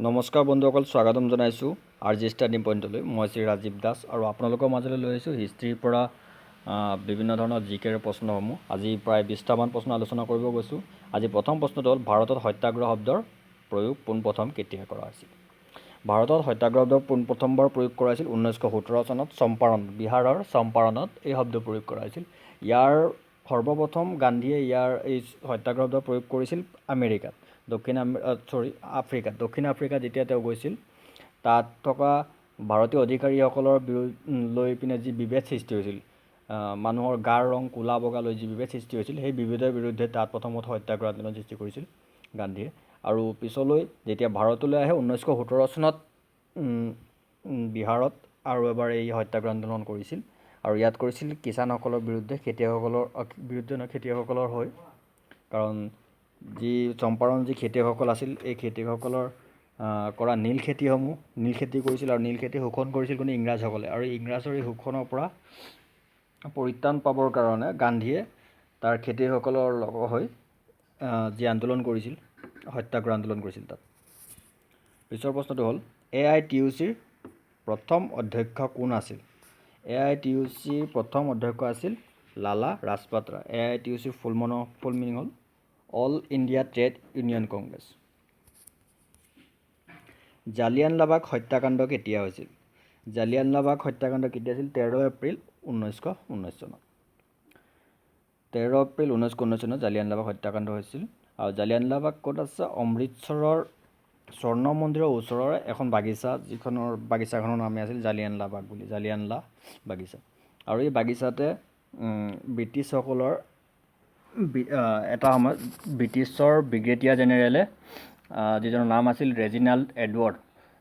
নমস্কাৰ বন্ধুসকল, স্বাগতম জনাইছোঁ আৰ জি ষ্টাডি পইণ্টলৈ। মই শ্ৰী ৰাজীৱ দাস আৰু আপোনালোকৰ মাজলৈ লৈ আহিছোঁ হিষ্ট্ৰীৰ পৰা বিভিন্ন ধৰণৰ জি কেৰ প্ৰশ্নসমূহ। আজি প্ৰায় 20টামান প্ৰশ্ন আলোচনা কৰিব গৈছোঁ। আজি প্ৰথম প্ৰশ্নটো হ'ল, ভাৰতত সত্যাগ্ৰহ শব্দৰ প্ৰয়োগ পোনপ্ৰথম কেতিয়া কৰা হৈছিল? ভাৰতত সত্যাগ্ৰহ শব্দ পোনপ্ৰথমবাৰ প্ৰয়োগ কৰা হৈছিল 1917 চনত। চম্পাৰণ, বিহাৰৰ চম্পাৰণত এই শব্দ প্ৰয়োগ কৰা হৈছিল। ইয়াৰ সৰ্বপ্ৰথম গান্ধীয়ে ইয়াৰ এই সত্যাগ্ৰহ শব্দ প্ৰয়োগ কৰিছিল আমেৰিকাত, দক্ষিণ চৰি আফ্ৰিকাত। দক্ষিণ আফ্ৰিকাত যেতিয়া তেওঁ গৈছিল, তাত থকা ভাৰতীয় অধিকাৰীসকলৰ লৈ পিনে যি বিভেদ সৃষ্টি হৈছিল, মানুহৰ গাৰ ৰং ক'লা বগা লৈ যি বিভেদ সৃষ্টি হৈছিল, সেই বিভেদৰ বিৰুদ্ধে তাত প্ৰথমত সত্যাগ্ৰহ আন্দোলন সৃষ্টি কৰিছিল গান্ধীয়ে। আৰু পিছলৈ যেতিয়া ভাৰতলৈ আহে, 1917 চনত বিহাৰত আৰু এবাৰ এই সত্যাগ্ৰহ আন্দোলন কৰিছিল। আৰু ইয়াত কৰিছিল কিষাণসকলৰ বিৰুদ্ধে, খেতিয়কসকলৰ বিৰুদ্ধে নহয়, খেতিয়কসকলৰ হৈ। কাৰণ যি চম্পাৰণ যি খেতিয়কসকল আছিল, এই খেতিয়কসকলৰ কৰা নীল খেতিসমূহ, নীল খেতি কৰিছিল আৰু নীল খেতি শোষণ কৰিছিল কোনো ইংৰাজসকলে। আৰু ইংৰাজৰ এই শোষণৰ পৰা পৰিত্ৰাণ পাবৰ কাৰণে গান্ধীয়ে তাৰ খেতিয়কসকলৰ লগ হৈ যি আন্দোলন কৰিছিল, সত্যাগ্ৰহ আন্দোলন কৰিছিল তাত। পিছৰ প্ৰশ্নটো হ'ল, এ I T U চিৰ প্ৰথম অধ্যক্ষ কোন আছিল? এ I T U চিৰ প্ৰথম অধ্যক্ষ আছিল লালা ৰাজপাত ৰায়। এ I T U চিৰ ফুল মিনিং হ'ল all India trade union Congress. Jallianwala Bagh হত্যাকাণ্ড কেতিয়া হৈছিল? জালিয়ানৱালাবাগ হত্যাকাণ্ড কেতিয়া হৈছিল? 13 এপ্ৰিল 1919 চনত। 13 এপ্ৰিল 1919 চনত জালিয়ানৱালাবাগ হত্যাকাণ্ড হৈছিল। আৰু জালিয়ানৱালাবাগ ক'ত আছে? অমৃতসৰৰ স্বৰ্ণ মন্দিৰৰ ওচৰৰ এখন বাগিচা, যিখনৰ বাগিচাখনৰ নামেই আছিল জালিয়ানৱালাবাগ বুলি, জালিয়ানলা বাগিচা। আৰু এই বাগিচাতে ব্ৰিটিছসকলৰ এটা সময়ত ব্ৰিটিছৰ ব্ৰিগেডিয়াৰ জেনেৰেলে, যিজনৰ নাম আছিল ৰেজিনাল্ড এডৱাৰ্ড,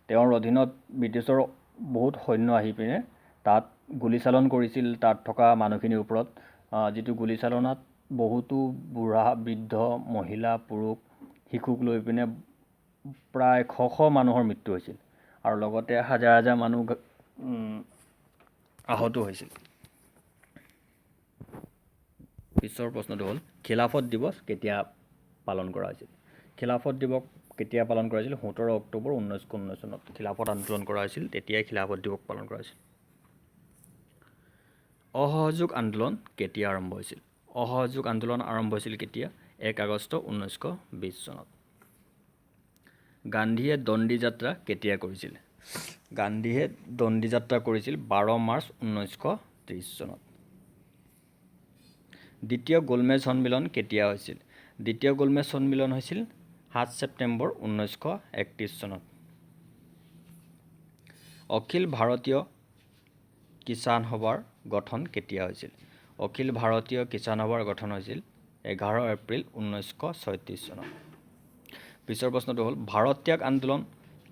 তেওঁৰ অধীনত ব্ৰিটিছৰ বহুত সৈন্য আহি পিনে তাত গুলীচালন কৰিছিল তাত থকা মানুহখিনিৰ ওপৰত, যিটো গুলীচালনাত বহুতো বুঢ়া বৃদ্ধ, মহিলা, পুৰুষ, শিশুক লৈ পিনে প্ৰায় শ শ মানুহৰ মৃত্যু হৈছিল আৰু লগতে হাজাৰ হাজাৰ মানুহ আহতো হৈছিল। পিছৰ প্ৰশ্নটো হ'ল, খিলাফত দিৱস কেতিয়া পালন কৰা হৈছিল? খিলাফত দিৱস কেতিয়া পালন কৰা হৈছিল? 17 অক্টোবৰ 1919 চনত খিলাফত আন্দোলন কৰা হৈছিল, তেতিয়াই খিলাফত দিৱস পালন কৰা হৈছিল। অসহযোগ আন্দোলন কেতিয়া আৰম্ভ হৈছিল? অসহযোগ আন্দোলন আৰম্ভ হৈছিল কেতিয়া? 1 আগষ্ট 1920 চনত। গান্ধীয়ে দণ্ডী যাত্ৰা কেতিয়া কৰিছিল? গান্ধীয়ে দণ্ডী যাত্ৰা কৰিছিল 12 মাৰ্চ 1930 চনত। দ্বিতীয় গোলমেজ সন্মিলন কেতিয়া হৈছিল? দ্বিতীয় গোলমেজ সন্মিলন হৈছিল 7 ছেপ্টেম্বৰ 1931 চনত। অখিল ভাৰতীয় কিষাণ সভাৰ গঠন কেতিয়া হৈছিল? অখিল ভাৰতীয় কিষাণ সভাৰ গঠন হৈছিল 11 এপ্ৰিল 1936 চনত। পিছৰ প্ৰশ্নটো হ'ল, ভাৰত ত্যাগ আন্দোলন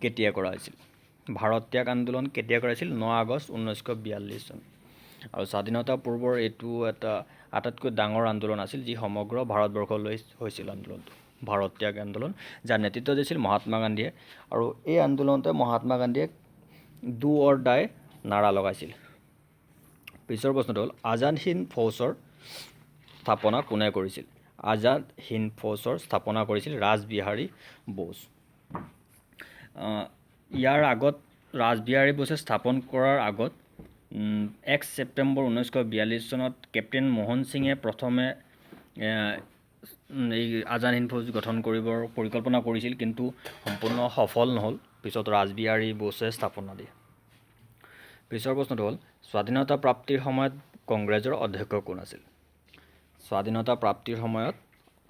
কেতিয়া কৰা হৈছিল? ভাৰত ত্যাগ আন্দোলন কেতিয়া কৰা হৈছিল? 9 আগষ্ট 1942 চন। আৰু স্বাধীনতা পূৰ্বৰ এইটো এটা আটাইতকৈ ডাঙৰ আন্দোলন আছিল, যি সমগ্ৰ ভাৰতবৰ্ষলৈ হৈছিল আন্দোলনটো, ভাৰত ত্যাগ আন্দোলন, যাৰ নেতৃত্ব দিছিল মহাত্মা গান্ধীয়ে। আৰু এই আন্দোলনতে মহাত্মা গান্ধীয়ে do অৰ ডাই নাৰা লগাইছিল। পিছৰ প্ৰশ্নটো হ'ল, আজাদ হিন্দ ফৌজৰ স্থাপনা কোনে কৰিছিল? আজাদ হিন্দ ফৌজৰ স্থাপনা কৰিছিল ৰাজবিহাৰী বোস। ইয়াৰ আগত ৰাজবিহাৰী বোসে স্থাপন কৰাৰ আগত 1 ছেপ্টেম্বৰ 1942 চনত কেপ্টেইন মোহন সিঙে প্ৰথমে এই আজাদ হিন্দ ফৌজ গঠন কৰিবৰ পৰিকল্পনা কৰিছিল, কিন্তু সম্পূৰ্ণ সফল নহ'ল। পিছত ৰাজবিহাৰী বোসে স্থাপনা দিয়ে। পিছৰ প্ৰশ্নটো হ'ল, স্বাধীনতা প্ৰাপ্তিৰ সময়ত কংগ্ৰেছৰ অধ্যক্ষ কোন আছিল? স্বাধীনতা প্ৰাপ্তিৰ সময়ত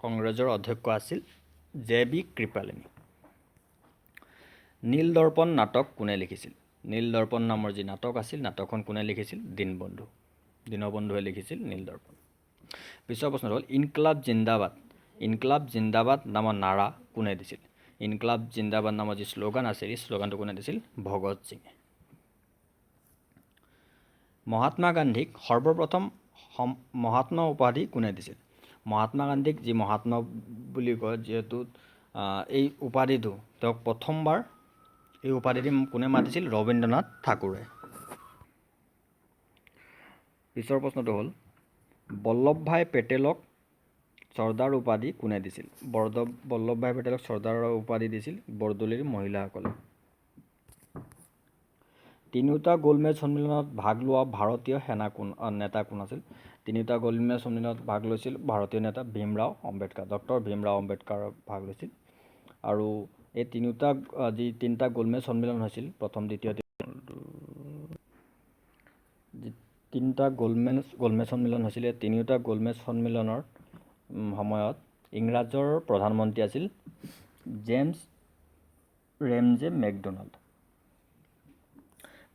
কংগ্ৰেছৰ অধ্যক্ষ আছিল জে বি কৃপালিনী। নীল দৰ্পণ নাটক কোনে লিখিছিল? নীল দৰ্পণ নামৰ যি নাটক আছিল, নাটকখন কোনে লিখিছিল? দীনবন্ধু, দীনবন্ধুৱে লিখিছিল নীল দৰ্পণ। পিছৰ প্ৰশ্নটো হ'ল, ইনকলাব জিন্দাবাদ, ইনকলাব জিন্দাবাদ নামৰ নাৰা কোনে দিছিল? ইনকলাব জিন্দাবাদ নামৰ যি শ্লোগান আছিল, এই শ্লোগানটো কোনে দিছিল? ভগত সিঙে। মহাত্মা গান্ধীক সৰ্বপ্ৰথম মহাত্মা উপাধি কোনে দিছিল? মহাত্মা গান্ধীক যি মহাত্মা বুলি কয়, যিহেতু এই উপাধিটো তেওঁক প্ৰথমবাৰ এই উপাধিটি কোনে মাতিছিল? ৰবীন্দ্ৰনাথ ঠাকুৰে। পিছৰ প্ৰশ্নটো হ'ল, বল্লভভাই পেটেলক চৰ্দাৰ উপাধি কোনে দিছিল? বল্লভভাই পেটেলক চৰ্দাৰৰ উপাধি দিছিল বৰদলৈৰ মহিলাসকলে। তিনিওটা গোলমেজ সন্মিলনত ভাগ লোৱা ভাৰতীয় সেনা কোন নেতা কোন আছিল? তিনিওটা গোলমেজ সন্মিলনত ভাগ লৈছিল ভাৰতীয় নেতা ভীমৰাও আম্বেদকাৰ, ডক্টৰ ভীমৰাও আম্বেদকাৰ ভাগ লৈছিল। আৰু এই তিনিওটা যি তিনিটা গোলমেজ সন্মিলন হৈছিল, প্ৰথম, দ্বিতীয়, যি তিনিটা গোলমেজ সন্মিলন হৈছিলে, তিনিওটা গোলমেজ সন্মিলনৰ সময়ত ইংৰাজৰ প্ৰধানমন্ত্ৰী আছিল জেমছ ৰেমজে মেকডোনাল্ড।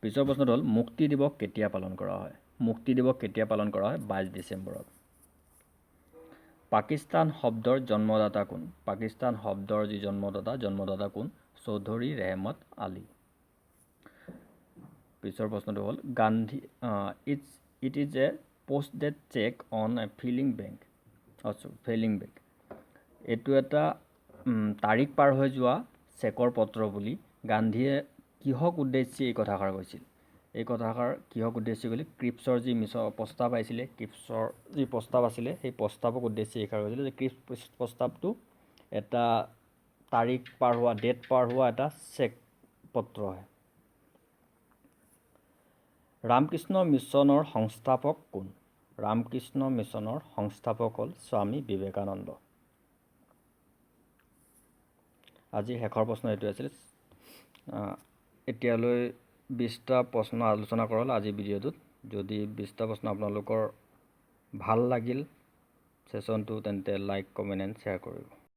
পিছৰ প্ৰশ্নটো হ'ল মুক্তি দিৱস কেতিয়া পালন কৰা হয়? মুক্তি দিৱস কেতিয়া পালন কৰা হয়? 22 ডিচেম্বৰত। পাকিস্তান শব্দৰ জন্মদাতা কোন? পাকিস্তান শব্দৰ যি জন্মদাতা কোন? চৌধুৰী ৰেহমত আলী। পিছৰ প্ৰশ্নটো হ'ল Gandhi it is a post date cheque on a filling bank, failing bank. এইটো এটা তাৰিখ পাৰ হৈ যোৱা চেকৰ পত্ৰ বুলি গান্ধীয়ে কিহক উদ্দেশ্যি এই কথাষাৰ কৈছিল? এই কথাষাৰ কিহক উদ্দেশ্যি কৈছিল? ক্ৰিপছৰ যি মিছন প্ৰস্তাৱ আহিছিলে, ক্ৰিপছৰ যি প্ৰস্তাৱ আছিলে, সেই প্ৰস্তাৱক উদ্দেশ্যি এইষাৰ কৈছিলে যে ক্ৰিপছ প্ৰস্তাৱটো এটা তাৰিখ পাৰ হোৱা, ডেট পাৰ হোৱা এটা চেক পত্ৰহে। ৰামকৃষ্ণ মিছনৰ সংস্থাপক কোন? ৰামকৃষ্ণ মিছনৰ সংস্থাপক হ'ল স্বামী বিবেকানন্দ। আজিৰ শেষৰ প্ৰশ্ন এইটো আছিল। এতিয়ালৈ 20টা প্ৰশ্ন আলোচনা কৰা হ'ল আজিৰ ভিডিঅ'টোত। যদি 20টা প্ৰশ্ন আপোনালোকৰ ভাল লাগিল ছেশ্যনটো, তেন্তে লাইক, কমেণ্ট এণ্ড শ্বেয়াৰ কৰিব।